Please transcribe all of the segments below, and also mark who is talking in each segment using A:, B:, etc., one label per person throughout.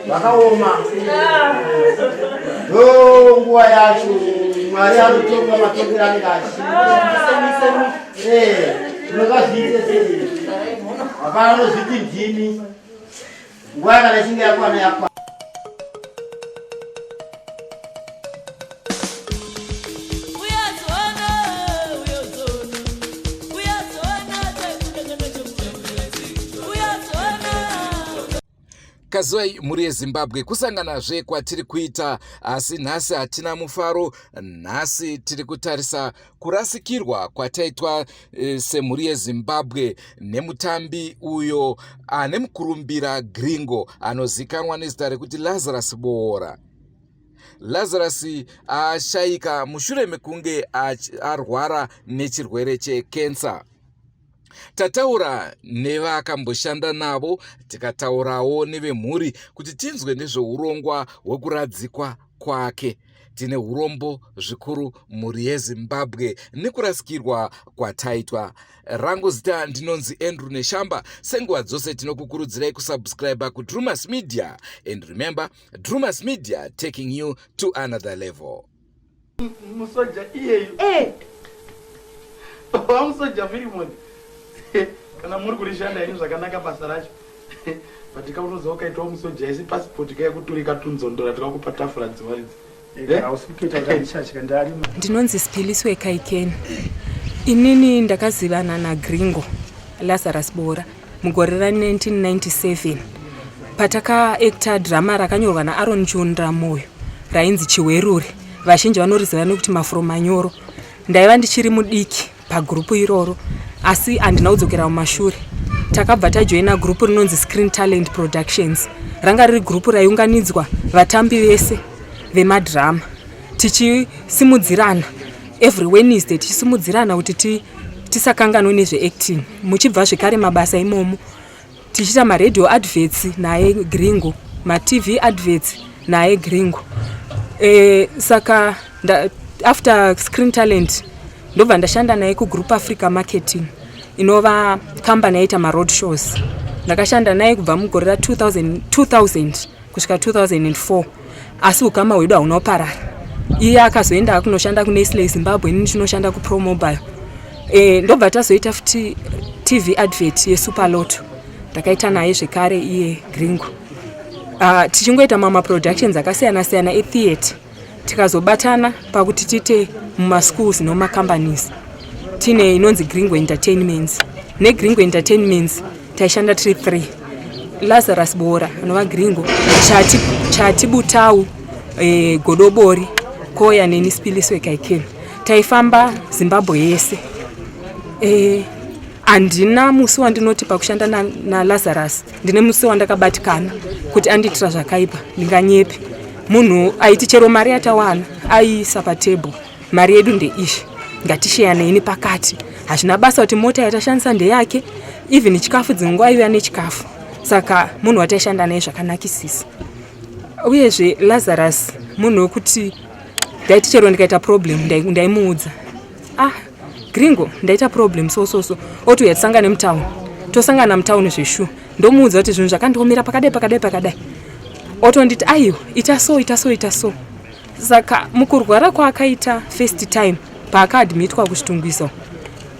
A: Zvakaoma. Ndo nguva yacho Mwari anotonga matongero anenge achiita. Eh, tinongazviite sei? Hapana anozviti ndini. Nguva kana ichinge yakwana yakwana.
B: Kazwai mhuri yeZimbabwe kusanganazve kwatiri kuita asi nhasi hatina mufaro nhasi tiri kutarisa kurasikirwa kwataitwa e, semhuri yeZimbabwe nemutambi uyo ane mukurumbira Gringo anozikanwa nezita rekuti Lazarus Boora. Lazarus ashaika mushure mekunge arwara nechirwere chekensa. Tataura nevakamboshanda navo tikataurawo nevemhuri kuti tinzwe nezveurongwa hwekuradzikwa kwake. Tine urombo zvikuru mhuri yeZimbabwe nekurasikirwa kwataitwa. Rangu zita ndinonzi Andrew Neshamba. Senguva dzose tinokukurudzirai kusubscribe kuDrumas Media and remember Drumas Media taking you to another level.
C: Musoja iyeyu
D: eh.
C: Wamusoja Filimoni, kana muri kurishanda henyu zvakanaka basa racho, but kaunoziva ukaitawo musoja isi pasipoti kaekuturika tunzondora tikakupa tafura dziwa idzi.
D: Eh? Ndinonzi Siphiliswe Kaikeni. Inini ndakazivana naGringo Lazarus Bora mugore ra 1997 patakaacta drama rakanyorwa naAron Chunda Moyo rainzi Chiwerure. Vazhinji vanoriziva nekuti Mafuro Manyoro. Ndaiva ndichiri mudiki pagurupu iroro asi handina kudzokera mumashure. Takabva tajoina gurupu rinonzi Screen Talent Productions. Ranga riri gurupu raiunganidzwa vatambi vese vemadhirama tichisimudzirana every Wednesday, tichisimudzirana kuti tisakanganwe nezveacting, muchibva zvekare mabasa imomo tichiita maradio adverts naye Gringo, matv adverts naye Gringo. E, saka nda, after Screen Talent ndobva ndashanda naye kuGroup Africa Marketing, inova kambani yaita maroad shows. Ndakashanda naye kubva mugore ra 2000, 2000 kusvika 2004, asi ukama hwedu hauna kuparara. Iye akazoenda kunoshanda kuNestle Zimbabwe, inini chinoshanda kuPromobile. E, ndobva tazoita futi TV advert yeSuperlotto, ndakaita naye zvekare iye Gringo. Tichingoita mamwe maproductions akasiyana siyana etheatre, tikazobatana pakuti tiite mumaschools nomacompanies tine inonzi Gringo Entertainments. NeGringo Entertainments taishanda tiri 3: Lazarus Bora anova Gringo, Chati, Chati Butau, e, Godobori Koya neni Sipiliswe Kaikeni. Taifamba Zimbabwe yese. Handina musi wandinoti pakushanda naLazarus na ndine musi wandakabatikana kuti andiitira zvakaipa, ndinganyepi. Munhu aiti chero mari yatawana aiisa patebho, mari yedu ndeizvi, ngatisheyanei pakati, hazvina basa kuti mota yatashandisa ndeyake, even chikafu, dzimwe nguva aiuya nechikafu. Saka munhu wataishanda naye zvakanakisisa. Uyezve Lazarus munhu wekuti ndaiti chero ndikaita problem ndaimuudza, ah Gringo, ndaita problem so so so, oti uya tisangane mutauni. Tosangana mutauni zveshu, ndomuudza kuti zvinhu zvakandiomera pakadai pakadai pakadai, otonditi aiwa, ita so, ita so, ita so. Saka mukurwara kwaakaita first time paakaadmitwa kuChitungwiza,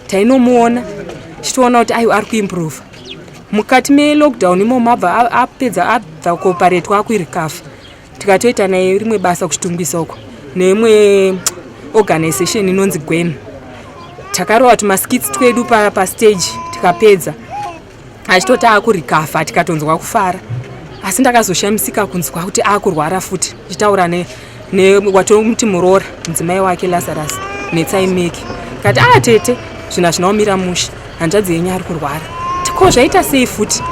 D: tainomuona chitoona kuti aiwa, ari kuimprove. Mukati melockdown imomo abva apedza, abva kuoparetwa, akurecover, tikatoita naye rimwe basa kuChitungwiza uko neimwe organization inonzi Gwen. Takarova tumaskits twedu pastage pa tikapedza, achitoti akurecover, tikatonzwa kufara. Asi ndakazoshamisika kunzwa kuti akurwara futi, ndichitaura watomuti muroora, mudzimai wake Lazarus Netsai Meki, kati a ah, tete, zvinhu hazvina kumira mushe, hanzvadzi yenyu ari kurwara. Ko zvaita sei futi?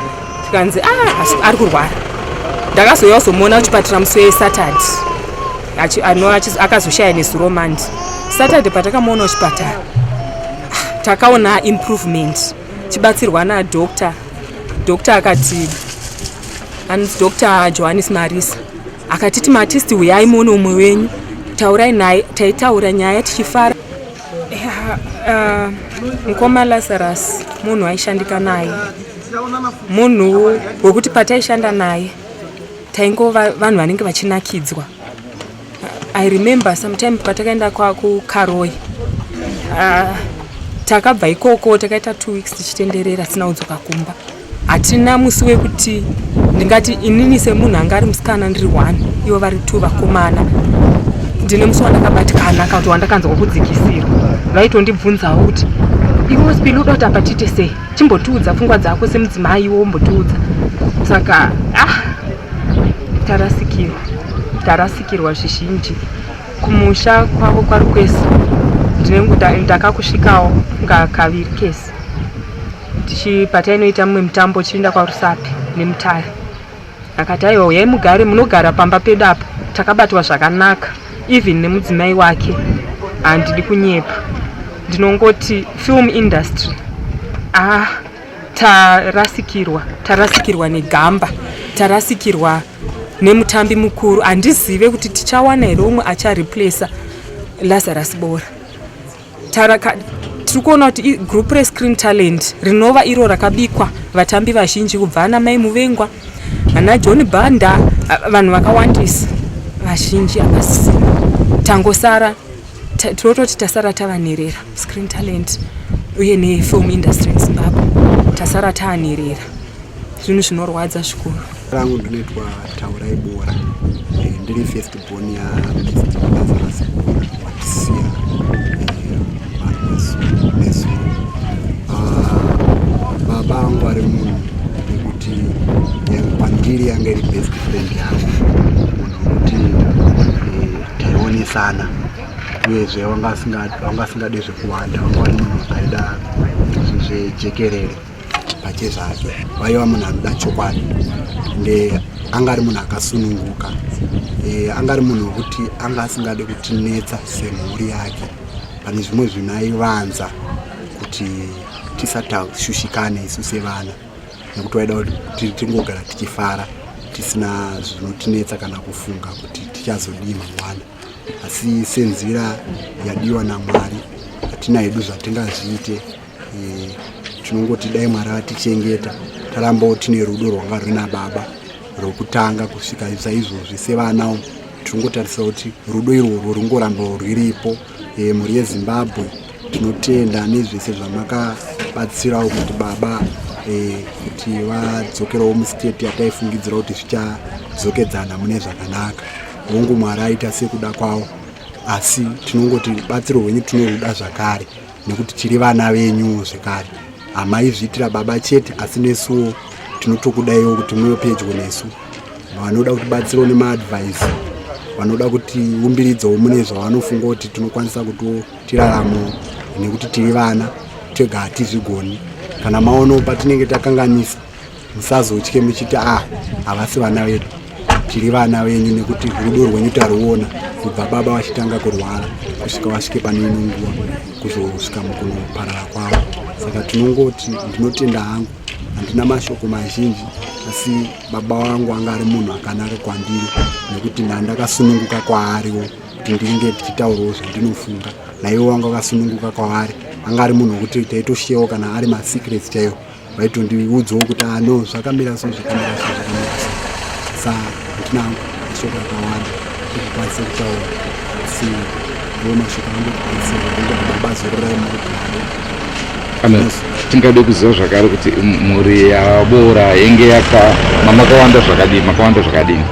D: Tikanzi a ah, ari kurwara. Ndakazouya kuzomuona kuchipatara musi weSaturday, akazoshaya nezuro Monday. Saturday patakamuona kuchipatara, ah, takaona improvement tichibatsirwa nadoctor. Doctor akati, anzi Dr Johannes Marisa, akatiti maartist huyai muone umwe wenyu, taurai naye. Taitaura nyaya tichifara. Mukoma Lazarus munhu aishandika naye, munhu wekuti pataishanda naye Taingova vanhu vanenge vachinakidzwa. I remember sometime patakaenda kuKaroi, takabva ikoko takaita 2 weeks tichitenderera tisina kudzoka kumba. Hatina musi wekuti ndingati inini semunhu anga ari musikana ndiri one, ivo vari two vakomana, ndine musi wandakabatikana kana kuti wandakanzwa kudzikisirwa. Vaitondibvunzawo kuti, "Iwe Spili, uda kuti apa tiite sei? Chimbotiudza pfungwa dzako semudzimai, iwe wombotiudza." Saka ah, tarasikirwa, tarasikirwa zvizhinji. Kumusha kwavo kwaRukwesi ndakakusvikawo kaviri kesi patainoita mumwe mutambo tichienda kwaRusape neMutare. Akati, "Aiwa, uyai mugare, munogara pamba pedu apo." Takabatwa zvakanaka, even nemudzimai wake. Handidi kunyepa, ndinongoti film industry, ah, tarasikirwa, tarasikirwa negamba, tarasikirwa nemutambi mukuru. Handizive kuti tichawana here umwe achareplaca Lazarus Bora. Tiri kuona kuti group reScreen Talent, rinova iro rakabikwa vatambi vazhinji kubva ana Mai Muvengwa, ana John Banda, vanhu vakawandisa vazhinji havasisina. Tangosara, tinototi tasara tavanherera. Screen Talent uye nefilm industry in Zimbabwe, tasara taanherera. Zvinhu zvinorwadza zvikuru.
E: Rangu ndinoitwa Taurai Bora. Ndiri first born yaMr Lazarus Bora, watisiya nezuro. Baba vangu ari munhu wekuti kwandiri yanga iri best friend yangu, munhu wekuti taionesana, uyezve wanga asingade zvekuwanda. Wanga wari munhu aida zvinhu zvejekerere pachezvake. Vaiva munhu anoda chokwadi, ende anga ari munhu akasununguka. Anga ari munhu wekuti anga asingade kutinetsa semhuri yake. Pane zvimwe zvinhu aivanza kuti tisatashushikane isu sevana, nekuti vaida kuti tingogara tichifara, tisina zvinotinetsa kana kufunga kuti tichazodii mangwana. Asi senzira yadiwa naMwari, hatina hedu zvatingazviite. Tinongoti dai Mwari atichengeta, tarambawo tine rudo rwanga rwina baba rwekutanga kusvika saizvozvi. Sevanawo tinongotarisa kuti rudo irworwo rungoramba rwiripo. Mhuri yeZimbabwe, tinotenda nezvese zvamakabatsirawo kuti baba kuti vadzokerawo mustate yataifungidzira kuti zvichadzokedzana mune zvakanaka. Hongu, Mwari aita sekuda kwavo, asi tinongoti batsiro rwenyu tinoruda zvakare, nekuti tiri vana venyu zvekare. Hamaizviitira baba chete, asi nesuwo tinotokudaiwo kuti muve pedyo nesu. Vanoda kutibatsirawo nemaadvice, vanoda kutiumbiridzawo mune zvavanofunga kuti tinokwanisa kuti tiraramo, nekuti tiri vana tega, hatizvigoni. Kana maono patinenge takanganisa, musazotye muchiti, "Ah, havasi vana vedu." Tiri vana venyu, nekuti rudo rwenyu taruona kubva baba vachitanga kurwara kusvika vasvike pane ino nguva, kuzosvika mukunoparara kwavo. Saka tinongoti ndinotenda hangu, handina mashoko mazhinji, asi baba vangu anga ari munhu akanaka kwandiri, nekuti ndandakasununguka kwaariwo kuti ndinge ndichitaurawo zvandinofunga. Naivo vanga vakasununguka kwavari. Anga ari munhu wekuti taitoshewa kana ari masecrets chaiwo, vaitondiudzawo kuti, "Ano ah, zvakamira so, zvakamira so, zvakamira so." Sa handina hangu mashoko akawanda ekukwanisa kutaura, asi ndo mashoko angu kukwanisa kungoti baba, zororai murugare.
B: Tingade kuziva zvakare kuti mhuri yaBora yenge yaka mamakawanda zvakadii, makawanda zvakadini?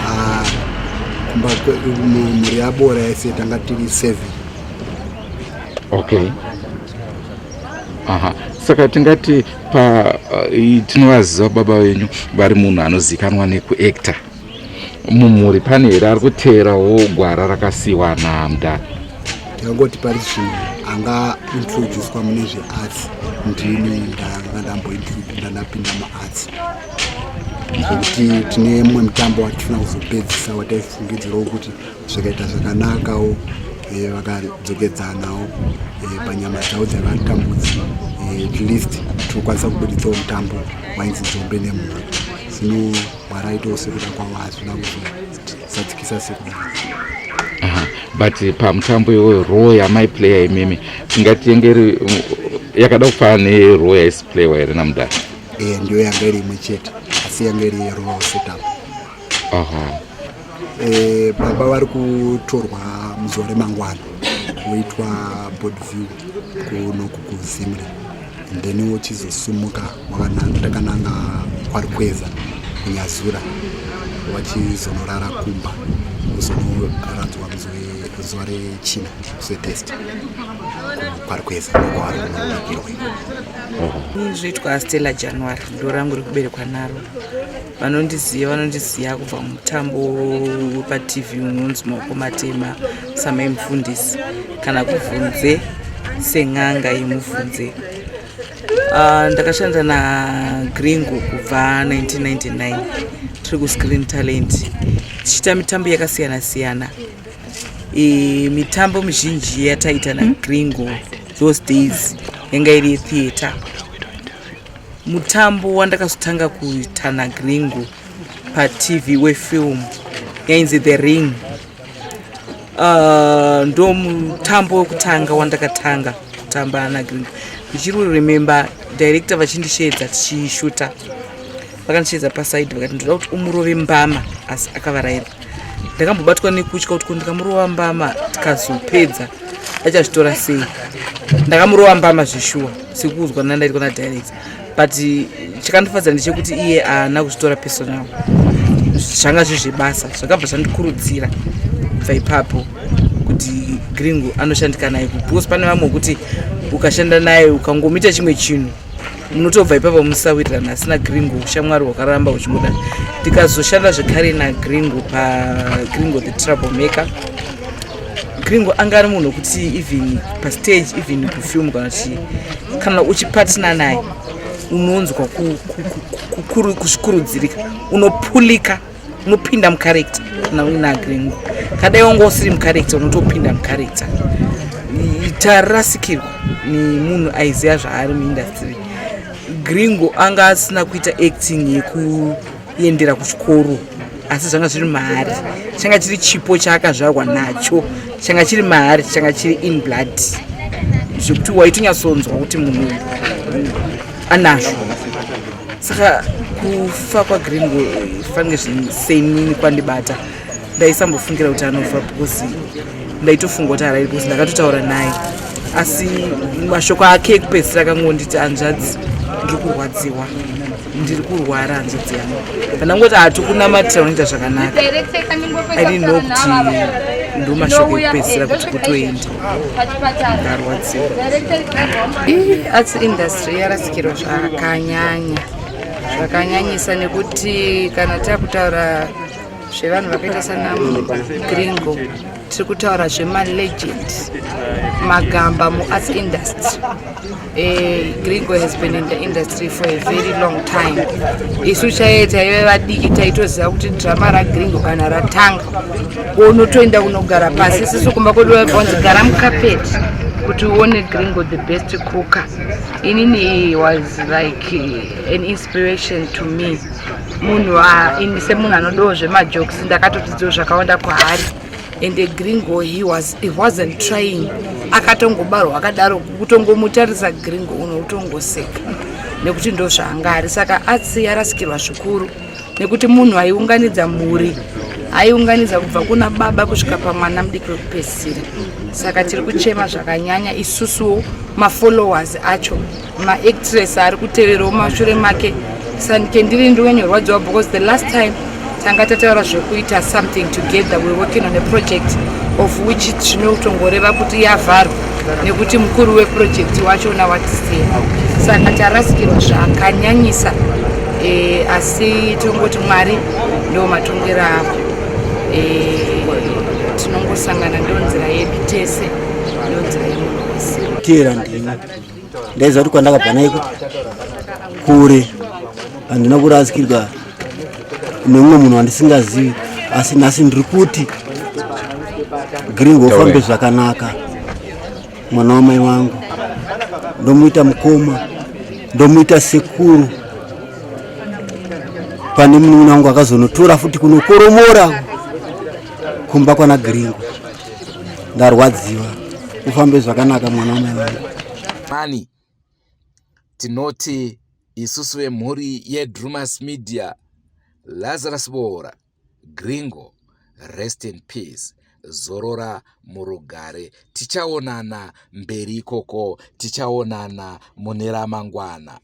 E: Ah, kumba mhuri yaBora yese tanga tiri seven.
B: Okay, aha, saka tingati pa tinovaziva baba venyu vari munhu anozivikanwa nekuacta mumhuri. Pane here ari kuteerawo gwara rakasiyiwa namudhara?
E: Ndingangoti pari zvino anga introducwa mune zvearts ndini. Ndanga ndambondandapinda muarts, zvekuti tine mumwe mutambo watifuna kuzopedzisa wataifungidzirawo kuti zvikaita zvakanakawo, vakadzokedzanawo panyama dzavo dzavatambudza, at least tinokwanisa kubuditsawo mutambo wainzi Nzombe Nemhuri. Zvino Mwari aitawo sekuda kwavo, hazvina kuzozadzikisa sekudaro.
B: But pamutambo iwoyo, role yamaiplaya imimi, tingati yenge iri yakada kufanana nerole yaisiplaywa here namudhara?
E: Ndiyo yanga iri imwe chete, asi yanga iri yerural setup.
B: Aha.
E: E, baba vari kutorwa muzuva remangwana voitwa board view kunoku kuZimre, then wochizosumuka takananga kwaRukweza kuNyazura, wachizonorara kumba, kuzonoradzwa zuva rechina, musi weThursday, kwaRukweza ndokwavari kunovigirwa.
F: Zvoitwa Stella January, ndo rangu rekuberekwa naro. Vanondiziva vanondiziva kubva mutambo wepaTV unonzi Maoko Matema samai mufundisi, kana kubvunze sen'anga yemubvunze. Ndakashanda naGringo kubva 1999 tiri kuScreen Talent, tichiita mitambo yakasiyana siyana. Mitambo mizhinji yataita naGringo those days yanga iri yetheatre. Mutambo wandakazotanga kuita naGringo paTV wefilm yainzi The Ring. Ndo mutambo wekutanga wandakatanga kutamba naGringo. Ndichiri remember director vachindisheedza tichishuta, vakandisheedza paside, vakati, "Ndoda kuti umurove mbama asi akavarairwa." Ndakambobatwa nekutya kuti ko ndikamurova mbama tikazopedza achazvitora sei? Ndakamurova mbama zveshuwa, sekuudzwa nandaitwa nadirector, but chakandifadza ndechekuti iye haana kuzvitora personal, zvanga zviri zvebasa. Zvakabva zvandikurudzira kubva ipapo kuti Gringo anoshandika naye, because pane vamwe wekuti ukashanda naye ukangomuita chimwe chinhu munotobva ipapo musawirirana, asina Gringo ushamwari hwakaramba huchingoda. Ndikazoshanda zvekare naGringo paGringo the Trouble Maker. Gringo anga ari munhu wekuti even pastage, even kufilm, kana kuti kana uchipatina naye unonzwa kuzvikurudzirika, unopulika, unopinda mucharacter kana uina Gringo. Kadai wanga usiri mucharacter, unotopinda mucharacter. Tarasikirwa nemunhu aiziva zvaari muindustry. Gringo anga asina kuita acting yekuendera kuchikoro, asi zvanga zviri maari, changa chiri chipo chaakazvarwa nacho, changa chiri maari, changa chiri in blood, zvekuti waitonyatsonzwa kuti munhu anazvo. Saka kufa kwaGringo fange senini kwandibata. Ndaisambofungira kuti anofa because ndaitofunga kuti arai, because ndakatotaura naye, asi mashoko ake ekupedzisira akangonditi, "Hanzvadzi, ndiri kurwadziwa, ndiri kurwara, hanzvadzi yangu." Pandangoti hatikunamatira unoita zvakanaka, I didn't know kuti ndo mashoko ekupedzisira kuti kutoenda. Ndarwadziwa.
G: Arts industry yarasikirwa zvakanyanya, zvakanyanyisa, nekuti kana takutaura zvevanhu vakaita sana Gringo, tiri kutaura zvemalegend, magamba muarts industry. Gringo has been in the industry for a very long time. Isu chaiye taive vadiki taitoziva kuti drama raGringo kana ratanga unotoenda kunogara pasi. Isusu kumba kwedu vaibvanzi gara mukapeti kuti uone Gringo the Best Cooker. Inini he was like an inspiration to me. Munhu ini semunhu anodawo zvemajokes, ndakatodzidzawo zvakawanda kwaari. And Gringo, he wasn't trying, akatongobarwa akadaro. Kutongomutarisa Gringo unotongoseka nekuti ndo zvaanga ari. Saka arts yarasikirwa zvikuru nekuti munhu aiunganidza mhuri, aiunganidza kubva kuna baba kusvika pamwana mudiki wekupedzisira. Saka tiri kuchema zvakanyanya isusuwo mafollowers acho, maactress ari kuteverawo mashure make. Sanike ndiri ndinonyorwadziwa because the last time tanga tataura zvekuita something together, we're working on a project of which zvinotongoreva kuti yavharwa nekuti mukuru weproject wachona watisiya. Saka tarasikirwa zvakanyanyisa. Asi tongoti Mwari ndo matongero avo. Tinongosangana, ndo nzira yedu tese, ndo nzira yemunhu wese.
A: Teera ndini ndaiziva kuti kwandakabva naiko kure, handina kurasikirwa nemumwe munhu wandisingazivi. Asi nhasi ndiri kuti Gringo ufambe zvakanaka, mwana wamai vangu. Ndomuita mukoma, ndomuita sekuru. Pane munun'una wangu akazonotora futi kunokoromora kumba kwana Gringo. Ndarwadziwa. Ufambe zvakanaka, mwana wamai vangu.
B: Mani tinoti isusu vemhuri yeDrumas Media, Lazarus Bora. Gringo, rest in peace. Zorora murugare. Tichaonana mberi ikoko, tichaonana mune ramangwana.